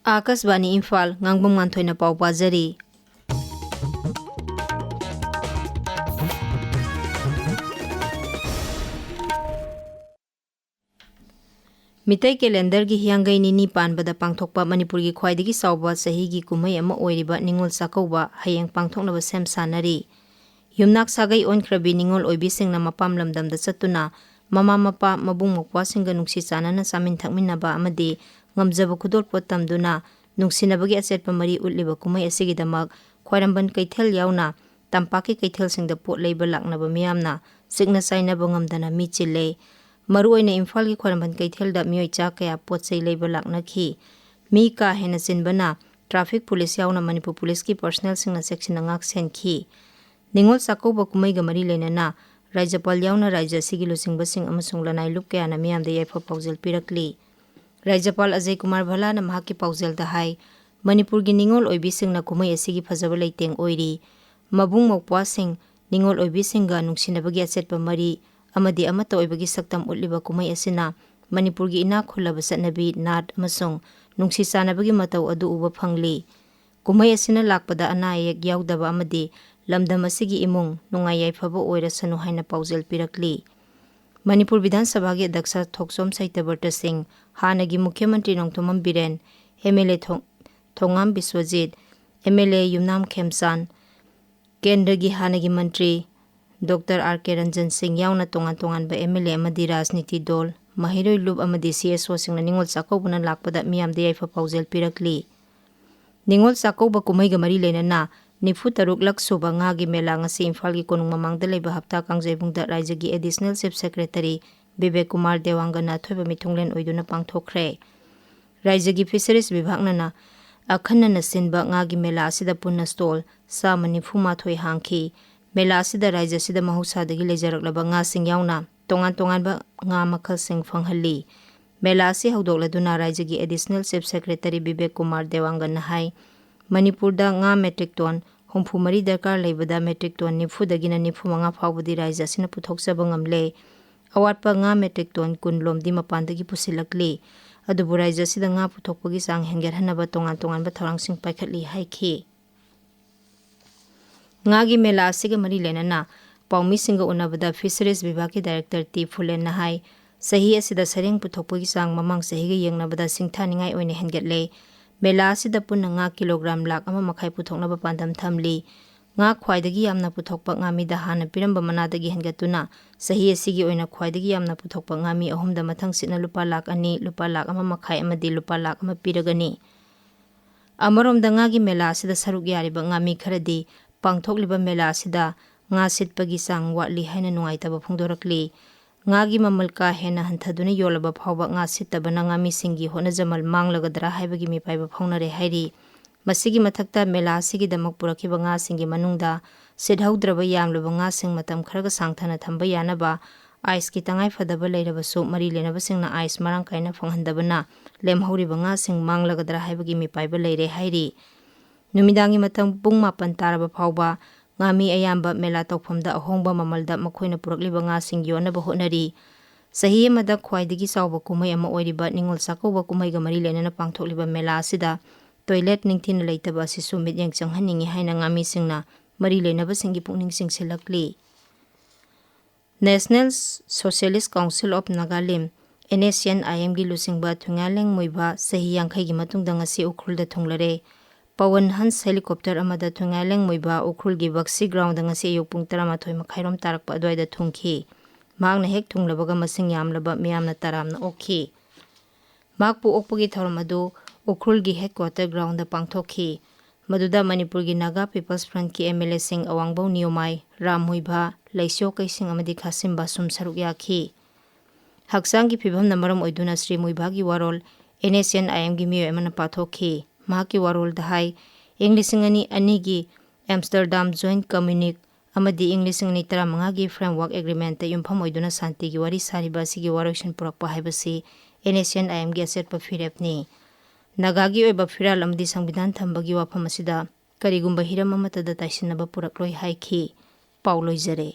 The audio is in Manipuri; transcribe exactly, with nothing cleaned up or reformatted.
ꯑꯥꯀꯥꯁꯕꯥꯅꯤ ꯏꯝꯐꯥꯜ, ꯉꯥꯡꯕꯝ ꯉꯥꯟꯊꯣꯏꯅ ꯄꯥꯎ ꯄꯥꯖꯔꯤ꯫ ꯃꯤꯇꯩ ꯀꯦꯂꯦꯟꯗꯔꯒꯤ ꯍꯤꯌꯥꯡꯒꯩ ꯅꯤꯅꯤ ꯄꯥꯟꯕꯗ ꯄꯥꯡꯊꯣꯛꯄ ꯃꯅꯤꯄꯨꯔꯒꯤ ꯈ꯭ꯋꯥꯏꯗꯒꯤ ꯆꯥꯎꯕ ꯆꯍꯤꯒꯤ ꯀꯨꯝꯍꯩ ꯑꯃ ꯑꯣꯏꯔꯤꯕ ꯅꯤꯉꯣꯜ ꯆꯥꯛꯀꯧꯕ ꯍꯌꯦꯡ ꯄꯥꯡꯊꯣꯛꯅꯕ ꯁꯦꯝ ꯁꯥꯅꯔꯤ꯫ ꯌꯨꯝꯅꯥꯛ ꯁꯥꯒꯩ ꯑꯣꯟꯈ꯭ꯔꯕꯤ ꯅꯤꯉꯣꯜ ꯑꯣꯏꯕꯤꯁꯤꯡꯅ ꯃꯄꯥꯝ ꯂꯝꯗꯝꯗ ꯆꯠꯇꯨꯅ ꯃꯃꯥ ꯃꯄꯥ, ꯃꯕꯨꯡ ꯃꯧꯄ꯭ꯋꯥꯁꯤꯡꯒ ꯅꯨꯡꯁꯤ ꯆꯥꯟꯅꯅ ꯆꯥꯃꯤꯟ ꯊꯛꯃꯤꯟꯅꯕ ꯑꯃꯗꯤ ꯉꯝꯖꯕ ꯈꯨꯗꯣꯜꯄꯣꯠ ꯇꯝꯗꯨꯅ ꯅꯨꯡꯁꯤꯅꯕꯒꯤ ꯑꯆꯦꯠꯄ ꯃꯔꯤ ꯎꯠꯂꯤꯕ ꯀꯨꯝꯍꯩ ꯑꯁꯤꯒꯤꯗꯃꯛ ꯈ꯭ꯋꯥꯏꯔꯝꯕꯟ ꯀꯩꯊꯦꯜ ꯌꯥꯎꯅ ꯇꯝꯄꯥꯛꯀꯤ ꯀꯩꯊꯦꯜꯁꯤꯡꯗ ꯄꯣꯠ ꯂꯩꯕ ꯂꯥꯛꯅꯕ ꯃꯤꯌꯥꯝꯅ ꯆꯤꯛꯅ ꯆꯥꯏꯅꯕ ꯉꯝꯗꯅ ꯃꯤ ꯆꯤꯜꯂꯦ꯫ ꯃꯔꯨꯑꯣꯏꯅ ꯏꯝꯐꯥꯜꯒꯤ ꯈ꯭ꯋꯥꯏꯔꯝꯕꯟ ꯀꯩꯊꯦꯜꯗ ꯃꯤꯑꯣꯏ ꯆꯥ ꯀꯌꯥ ꯄꯣꯠ ꯆꯩ ꯂꯩꯕ ꯂꯥꯛꯅꯈꯤ꯫ ꯃꯤ ꯀꯥ ꯍꯦꯟꯅ ꯆꯤꯟꯕꯅ ꯇ꯭ꯔꯥꯐꯤꯛ ꯄꯨꯂꯤꯁ ꯌꯥꯎꯅ ꯃꯅꯤꯄꯨꯔ ꯄꯨꯂꯤꯁꯀꯤ ꯄꯔꯁꯅꯦꯜꯁꯤꯡꯅ ꯆꯦꯛꯁꯤꯟꯅ ꯉꯥꯛ ꯁꯦꯟꯈꯤ꯫ ꯅꯤꯉꯣꯜ ꯆꯥꯛꯀꯧꯕ ꯀꯨꯝꯍꯩꯒ ꯃꯔꯤ ꯂꯩꯅꯅ ꯔꯥꯖ꯭ꯌꯄꯥꯜ ꯌꯥꯎꯅ ꯔꯥꯖ꯭ꯌ ꯑꯁꯤꯒꯤ ꯂꯨꯆꯤꯡꯕꯁꯤꯡ ꯑꯃꯁꯨꯡ ꯂꯅꯥꯏ ꯂꯨꯞ ꯀꯌꯥꯅ ꯃꯤꯌꯥꯝꯗ ꯌꯥꯏꯐ ꯄꯥꯎꯖꯦꯜ ꯄꯤꯔꯛꯂꯤ꯫ ꯔꯥꯖ꯭ꯌꯄꯥꯜ ꯑꯖꯌ ꯀꯨꯃꯥꯔ ꯚꯜꯂꯥꯅ ꯃꯍꯥꯛꯀꯤ ꯄꯥꯎꯖꯦꯜꯗ ꯍꯥꯏ, ꯃꯅꯤꯄꯨꯔꯒꯤ ꯅꯤꯉꯣꯜ ꯑꯣꯏꯕꯤꯁꯤꯡꯅ ꯀꯨꯝꯍꯩ ꯑꯁꯤꯒꯤ ꯐꯖꯕ ꯂꯩꯇꯦꯡ ꯑꯣꯏꯔꯤ꯫ ꯃꯕꯨꯡ ꯃꯧꯄ꯭ꯋꯥꯁꯤꯡ, ꯅꯤꯉꯣꯜ ꯑꯣꯏꯕꯤꯁꯤꯡꯒ ꯅꯨꯡꯁꯤꯅꯕꯒꯤ ꯑꯆꯦꯠꯄ ꯃꯔꯤ ꯑꯃꯗꯤ ꯑꯃꯠꯇ ꯑꯣꯏꯕꯒꯤ ꯁꯛꯇꯝ ꯎꯠꯂꯤꯕ ꯀꯨꯝꯍꯩ ꯑꯁꯤꯅ ꯃꯅꯤꯄꯨꯔꯒꯤ ꯏꯅꯥꯛ ꯈꯨꯜꯂꯕ ꯆꯠꯅꯕꯤ, ꯅꯥꯠ ꯑꯃꯁꯨꯡ ꯅꯨꯡꯁꯤ ꯆꯥꯟꯅꯕꯒꯤ ꯃꯇꯧ ꯑꯗꯨ ꯎꯕ ꯐꯪꯂꯤ꯫ ꯀꯨꯝꯍꯩ ꯑꯁꯤꯅ ꯂꯥꯛꯄꯗ ꯑꯅꯥ ꯑꯌꯦꯛ ꯌꯥꯎꯗꯕ ꯑꯃꯗꯤ ꯂꯝꯗꯝ ꯑꯁꯤꯒꯤ ꯏꯃꯨꯡ ꯅꯨꯡꯉꯥꯏ ꯌꯥꯏꯐꯕ ꯑꯣꯏꯔꯁꯅꯨ ꯍꯥꯏꯅ ꯄꯥꯎꯖꯦꯜ ꯄꯤꯔꯛꯂꯤ꯫ ꯃꯅꯤꯄꯨꯔ ꯕꯤꯙꯥꯟ ꯁꯚꯥꯒꯤ ꯑꯗ꯭ꯌꯛꯁ ꯊꯣꯛꯆꯣꯝ ꯁꯇ꯭ꯌꯕ꯭ꯔꯇ ꯁꯤꯡ, ꯍꯥꯟꯅꯒꯤ ꯃꯨꯈ꯭ꯌ ꯃꯟꯇ꯭ꯔꯤ Nongthombam Biren, M L A ꯊꯣꯡ-, ꯊꯣꯉꯥꯝ ꯕꯤꯁ꯭ꯋꯖꯤꯠ, ꯑꯦꯝ ꯑꯦꯜ ꯑꯦ ꯌꯨꯝꯅꯥꯝ ꯈꯦꯝꯆꯥꯟ, ꯀꯦꯟꯗ꯭ꯔꯒꯤ ꯍꯥꯟꯅꯒꯤ ꯃꯟꯇ꯭ꯔꯤ ꯗꯣꯛꯇꯔ ꯑꯥꯔ ꯀꯦ ꯔꯟꯖꯟ ꯁꯤꯡ ꯌꯥꯎꯅ ꯇꯣꯉꯥꯟ ꯇꯣꯉꯥꯟꯕ ꯑꯦꯝ ꯑꯦꯜ ꯑꯦ ꯑꯃꯗꯤ ꯔꯥꯖꯅꯤꯇꯤ ꯗꯣꯜ, ꯃꯍꯩꯔꯣꯏ ꯂꯨꯞ ꯑꯃꯗꯤ ꯁꯤ ꯑꯦꯁ ꯑꯣꯁꯤꯡꯅ ꯅꯤꯉꯣꯜ ꯆꯥꯛꯀꯧꯕꯅ ꯂꯥꯛꯄꯗ ꯃꯤꯌꯥꯝꯗ ꯌꯥꯏꯐ ꯄꯥꯎꯖꯦꯜ ꯄꯤꯔꯛꯂꯤ꯫ ꯅꯤꯉꯣꯜ ꯆꯥꯛꯀꯧꯕ ꯀꯨꯝꯍꯩꯒ ꯃꯔꯤ ꯂꯩꯅꯅ ꯅꯤꯐꯨ ꯇꯔꯨꯛꯂꯛ ꯁꯨꯕ ꯉꯥꯒꯤ ꯃꯦꯂꯥ ꯉꯁꯤ ꯏꯝꯐꯥꯜꯒꯤ ꯀꯣꯅꯨꯡ ꯃꯃꯥꯡꯗ ꯂꯩꯕ ꯍꯞꯇꯥ ꯀꯥꯡꯖꯩꯕꯨꯡꯗ ꯔꯥꯖ꯭ꯌꯒꯤ additional chief secretary Bibek Kumar ꯗꯦꯋꯥꯡꯒꯟꯅ ꯑꯊꯣꯏꯕ ꯃꯤꯊꯨꯡꯂꯦꯟ ꯑꯣꯏꯗꯨꯅ ꯄꯥꯡꯊꯣꯛꯈ꯭ꯔꯦ꯫ ꯔꯥꯖ꯭ꯌꯒꯤ ꯐꯤꯁꯔꯤꯁ ꯕꯤꯚꯥꯒꯅ ꯑꯈꯟꯅꯅ ꯁꯤꯟꯕ ꯉꯥꯒꯤ ꯃꯦꯂꯥ ꯑꯁꯤꯗ ꯄꯨꯟꯅ ꯁ꯭ꯇꯣꯜ ꯆꯥꯝꯃ ꯅꯤꯐꯨ ꯃꯥꯊꯣꯏ ꯍꯥꯡꯈꯤ꯫ ꯃꯦꯂꯥ ꯑꯁꯤꯗ ꯔꯥꯖ꯭ꯌ ꯑꯁꯤꯗ ꯃꯍꯧꯁꯥꯗꯒꯤ ꯂꯩꯖꯔꯛꯂꯕ ꯉꯥꯁꯤꯡ ꯌꯥꯎꯅ ꯇꯣꯉꯥꯟ ꯇꯣꯉꯥꯟꯕ ꯉꯥ ꯃꯈꯜꯁꯤꯡ ꯐꯪꯍꯜꯂꯤ꯫ ꯃꯦꯂꯥ ꯑꯁꯤ ꯍꯧꯗꯣꯛꯂꯗꯨꯅ ꯔꯥꯖ꯭ꯌꯒꯤ additional chief secretary Bibek Kumar ꯗꯦꯋꯥꯡꯒꯟꯅ ꯍꯥꯏ, ꯃꯅꯤꯄꯨꯔꯗ ꯉꯥ ꯃꯦꯇ꯭ꯔꯤꯛ ꯇꯣꯟ ꯍꯨꯝꯐꯨ ꯃꯔꯤ ꯗꯔꯀꯥꯔ ꯂꯩꯕꯗ ꯃꯦꯇ꯭ꯔꯤꯛ ꯇꯣꯟ ꯅꯤꯐꯨꯗꯒꯤꯅ ꯅꯤꯐꯨ ꯃꯉꯥ ꯐꯥꯎꯕꯗꯤ ꯔꯥꯖ꯭ꯌ ꯑꯁꯤꯅ ꯄꯨꯊꯣꯛꯆꯕ ꯉꯝꯂꯦ꯫ ꯑꯋꯥꯠꯄ ꯉꯥ ꯃꯦꯇ꯭ꯔꯤꯛ ꯇꯣꯟ ꯀꯨꯟ ꯂꯣꯝꯗꯤ ꯃꯄꯥꯟꯗꯒꯤ ꯄꯨꯁꯤꯜꯂꯛꯂꯤ꯫ ꯑꯗꯨꯕꯨ ꯔꯥꯖ꯭ꯌ ꯑꯁꯤꯗ ꯉꯥ ꯄꯨꯊꯣꯛꯄꯒꯤ ꯆꯥꯡ ꯍꯦꯟꯒꯠꯍꯟꯅꯕ ꯇꯣꯉꯥꯟ ꯇꯣꯉꯥꯟꯕ ꯊꯧꯔꯥꯡꯁꯤꯡ ꯄꯥꯏꯈꯠꯂꯤ ꯍꯥꯏꯈꯤ꯫ ꯉꯥꯒꯤ ꯃꯦꯂꯥ ꯑꯁꯤꯒ ꯃꯔꯤ ꯂꯩꯅꯅ ꯄꯥꯎꯃꯤꯁꯤꯡꯒ ꯎꯅꯕꯗ ꯐꯤꯁꯔꯤꯁ ꯕꯤꯚꯥꯒꯀꯤ ꯗꯥꯏꯔꯦꯛꯇꯔ ꯇꯤ ꯐꯨꯂꯦꯟꯅ ꯍꯥꯏ, ꯆꯍꯤ ꯑꯁꯤꯗ ꯁꯔꯦꯡ ꯄꯨꯊꯣꯛꯄꯒꯤ ꯆꯥꯡ ꯃꯃꯥꯡ ꯆꯍꯤꯒ ꯌꯦꯡꯅꯕꯗ ꯁꯤꯡꯊꯥꯅꯤꯡꯉꯥꯏ ꯑꯣꯏꯅ ꯍꯦꯟꯒꯠꯂꯦ꯫ ꯃꯦꯂꯥ ꯑꯁꯤꯗ ꯄꯨꯟꯅ ꯉꯥ ꯀꯤꯂꯣꯒ꯭ꯔꯥꯝ ꯂꯥꯈ ꯑꯃ ꯃꯈꯥꯏ ꯄꯨꯊꯣꯛꯅꯕ ꯄꯥꯟꯗꯝ ꯊꯝꯂꯤ꯫ ꯉꯥ ꯈ꯭ꯋꯥꯏꯗꯒꯤ ꯌꯥꯝꯅ ꯄꯨꯊꯣꯛꯄ ꯉꯥꯃꯤꯗ ꯍꯥꯟꯅ ꯄꯤꯔꯝꯕ ꯃꯅꯥꯗꯒꯤ ꯍꯦꯟꯒꯠꯇꯨꯅ ꯆꯍꯤ ꯑꯁꯤꯒꯤ ꯑꯣꯏꯅ ꯈ꯭ꯋꯥꯏꯗꯒꯤ ꯌꯥꯝꯅ ꯄꯨꯊꯣꯛꯄ ꯉꯥꯃꯤ ꯑꯍꯨꯝꯗ ꯃꯊꯪ ꯁꯤꯠꯅ ꯂꯨꯄꯥ ꯂꯥꯈ ꯑꯅꯤ, ꯂꯨꯄꯥ ꯂꯥꯈ ꯑꯃ ꯃꯈꯥꯏ ꯑꯃꯗꯤ ꯂꯨꯄꯥ ꯂꯥꯈ ꯑꯃ ꯄꯤꯔꯒꯅꯤ꯫ ꯑꯃꯔꯣꯝꯗ ꯉꯥꯒꯤ ꯃꯦꯂꯥ ꯑꯁꯤꯗ ꯁꯔꯨꯛ ꯌꯥꯔꯤꯕ ꯉꯥꯃꯤ ꯈꯔꯗꯤ ꯄꯥꯡꯊꯣꯛꯂꯤꯕ ꯃꯦꯂꯥ ꯑꯁꯤꯗ ꯉꯥ ꯁꯤꯠꯄꯒꯤ ꯆꯥꯡ ꯋꯥꯠꯂꯤ ꯍꯥꯏꯅ ꯅꯨꯡꯉꯥꯏꯇꯕ ꯐꯣꯡꯗꯣꯔꯛꯂꯤ꯫ ꯉꯥꯒꯤ ꯃꯃꯜ ꯀꯥ ꯍꯦꯟꯅ ꯍꯟꯊꯗꯨꯅ ꯌꯣꯜꯂꯕ ꯐꯥꯎꯕ ꯉꯥ ꯁꯤꯠꯇꯕꯅ ꯉꯥꯃꯤꯁꯤꯡꯒꯤ ꯍꯣꯠꯅꯖꯃꯜ ꯃꯥꯡꯂꯒꯗ꯭ꯔꯥ ꯍꯥꯏꯕꯒꯤ ꯃꯤꯄꯥꯏꯕ ꯐꯥꯎꯅꯔꯦ ꯍꯥꯏꯔꯤ꯫ ꯃꯁꯤꯒꯤ ꯃꯊꯛꯇ ꯃꯦꯂꯥ ꯑꯁꯤꯒꯤꯗꯃꯛ ꯄꯨꯔꯛꯈꯤꯕ ꯉꯥꯁꯤꯡꯒꯤ ꯃꯅꯨꯡꯗ ꯁꯤꯠꯍꯧꯗ꯭ꯔꯕ ꯌꯥꯝꯂꯕ ꯉꯥꯁꯤꯡ ꯃꯇꯝ ꯈꯔꯒ ꯁꯥꯡꯊꯅ ꯊꯝꯕ ꯌꯥꯅꯕ ꯑꯥꯏꯁꯀꯤ ꯇꯉꯥꯏꯐꯗꯕ ꯂꯩꯔꯕꯁꯨ ꯃꯔꯤ ꯂꯩꯅꯕꯁꯤꯡꯅ ꯑꯥꯏꯁ ꯃꯔꯥꯡ ꯀꯥꯏꯅ ꯐꯪꯍꯟꯗꯕꯅ ꯂꯦꯝꯍꯧꯔꯤꯕ ꯉꯥꯁꯤꯡ ꯃꯥꯡꯂꯒꯗ꯭ꯔꯥ ꯍꯥꯏꯕꯒꯤ ꯃꯤꯄꯥꯏꯕ ꯂꯩꯔꯦ ꯍꯥꯏꯔꯤ꯫ ꯅꯨꯃꯤꯗꯥꯡꯒꯤ ꯃꯇꯝ ꯄꯨꯡ ꯃꯥꯄꯟ ꯇꯥꯔꯕ ꯐꯥꯎꯕ ꯉꯥꯃꯤ ꯑꯌꯥꯝꯕ ꯃꯦꯂꯥ ꯇꯧꯐꯝꯗ ꯑꯍꯣꯡꯕ ꯃꯃꯜꯗ ꯃꯈꯣꯏꯅ ꯄꯨꯔꯛꯂꯤꯕ ꯉꯥꯁꯤꯡ ꯌꯣꯟꯅꯕ ꯍꯣꯠꯅꯔꯤ꯫ ꯆꯍꯤ ꯑꯃꯗ ꯈ꯭ꯋꯥꯏꯗꯒꯤ ꯆꯥꯎꯕ ꯀꯨꯝꯍꯩ ꯑꯃ ꯑꯣꯏꯔꯤꯕ ꯅꯤꯉꯣꯜ ꯆꯥꯛꯀꯧꯕ ꯀꯨꯝꯍꯩꯒ ꯃꯔꯤ ꯂꯩꯅꯅ ꯄꯥꯡꯊꯣꯛꯂꯤꯕ ꯃꯦꯂꯥ ꯑꯁꯤꯗ ꯇꯣꯏꯂꯦꯠ ꯅꯤꯡꯊꯤꯅ ꯂꯩꯇꯕ ꯑꯁꯤꯁꯨ ꯃꯤꯠꯌꯦꯡ ꯆꯪꯍꯟꯅꯤꯡꯏ ꯍꯥꯏꯅ ꯉꯥꯃꯤꯁꯤꯡꯅ ꯃꯔꯤ ꯂꯩꯅꯕꯁꯤꯡꯒꯤ ꯄꯨꯛꯅꯤꯡ ꯆꯤꯡꯁꯤꯜꯂꯛꯂꯤ꯫ National Socialist Council of Nagalim, NSCN-IM-ꯒꯤ ꯂꯨꯆꯤꯡꯕ ꯊꯨꯉꯥꯏꯂꯦꯡ ꯃꯨꯏꯕ ꯆꯍꯤ ꯌꯥꯡꯈꯩꯒꯤ ꯃꯇꯨꯡꯗ ꯉꯁꯤ ꯎꯈ꯭ꯔꯨꯜꯗ ꯊꯨꯡꯂꯔꯦ꯫ ꯄꯋꯟ ꯍꯟꯁ helicopter ꯑꯃꯗ ꯊꯨꯉꯥꯏꯂꯦꯡ ꯃꯨꯏꯕ ꯎꯈ꯭ꯔꯨꯜꯒꯤ ꯕꯛꯁꯤ ground-ꯗ ꯉꯁꯤ ꯑꯌꯨꯛ ꯄꯨꯡ ꯇꯔꯥꯃꯥꯊꯣꯏ ꯃꯈꯥꯏꯔꯣꯝ ꯇꯥꯔꯛꯄ ꯑꯗꯨꯋꯥꯏꯗ ꯊꯨꯡꯈꯤ꯫ ꯃꯍꯥꯛꯅ ꯍꯦꯛ ꯊꯨꯡꯂꯕꯒ ꯃꯁꯤꯡ ꯌꯥꯝꯂꯕ ꯃꯤꯌꯥꯝꯅ ꯇꯔꯥꯝꯅ ꯑꯣꯛꯈꯤ꯫ ꯃꯍꯥꯛꯄꯨ ꯑꯣꯛꯄꯒꯤ ꯊꯧꯔꯝ ꯑꯗꯨ ꯎꯈ꯭ꯔꯨꯜꯒꯤ headquarter ground-ꯗ ꯄꯥꯡꯊꯣꯛꯈꯤ꯫ ꯃꯗꯨꯗ ꯃꯅꯤꯄꯨꯔꯒꯤ Naga People's Front-ꯀꯤ MLA-ꯁꯤꯡ ꯑꯋꯥꯡꯕꯧ ꯅꯤꯌꯣꯃꯥꯏ, ꯔꯥꯝ ꯃꯨꯏꯚꯥ, ꯂꯩꯁꯤꯌꯣ ꯀꯩꯁꯤꯡ ꯑꯃꯗꯤ ꯈꯥꯁꯤꯝ ꯕꯥꯁꯨꯝ ꯁꯔꯨꯛ ꯌꯥꯈꯤ꯫ ꯍꯛꯆꯥꯡꯒꯤ ꯐꯤꯕꯝꯅ ꯃꯔꯝ ꯑꯣꯏꯗꯨꯅ ꯁ꯭ꯔꯤ ꯃꯨꯏꯚꯥꯒꯤ ꯋꯥꯔꯣꯜ NSCN-IM-ꯒꯤ ꯃꯤꯑꯣꯏ ꯑꯃꯅ ꯄꯥꯊꯣꯛꯈꯤ꯫ ꯃꯍꯥꯛꯀꯤ ꯋꯥꯔꯣꯜꯗ ꯍꯥꯏ, ꯏꯪ ꯂꯤꯁꯤꯡ ꯑꯅꯤ ꯑꯅꯤꯒꯤ Amsterdam Joint Communique ꯑꯃꯗꯤ ꯏꯪ ꯂꯤꯁꯤꯡ ꯑꯅꯤ ꯇꯔꯥꯃꯉꯥꯒꯤ Framework Agreement-ꯇ ꯌꯨꯝꯐꯝ ꯑꯣꯏꯗꯨꯅ ꯁꯥꯟꯇꯤꯒꯤ ꯋꯥꯔꯤ ꯁꯥꯔꯤꯕ ꯑꯁꯤꯒꯤ ꯋꯥꯔꯣꯏꯁꯤꯟ ꯄꯨꯔꯛꯄ ꯍꯥꯏꯕꯁꯤ NSCN-IM-ꯒꯤ ꯑꯆꯦꯠꯄ ꯐꯤꯔꯦꯞꯅꯤ꯫ ꯅꯥꯒꯥꯒꯤ ꯑꯣꯏꯕ ꯐꯤꯔꯥꯜ ꯑꯃꯗꯤ ꯁꯪꯕꯤꯙꯥꯟ ꯊꯝꯕꯒꯤ ꯋꯥꯐꯝ ꯑꯁꯤꯗ ꯀꯔꯤꯒꯨꯝꯕ ꯍꯤꯔꯝ ꯑꯃꯠꯇꯗ ꯇꯥꯏꯁꯤꯟꯅꯕ ꯄꯨꯔꯛꯂꯣꯏ ꯍꯥꯏꯈꯤ꯫ ꯄꯥꯎ ꯂꯣꯏꯖꯔꯦ꯫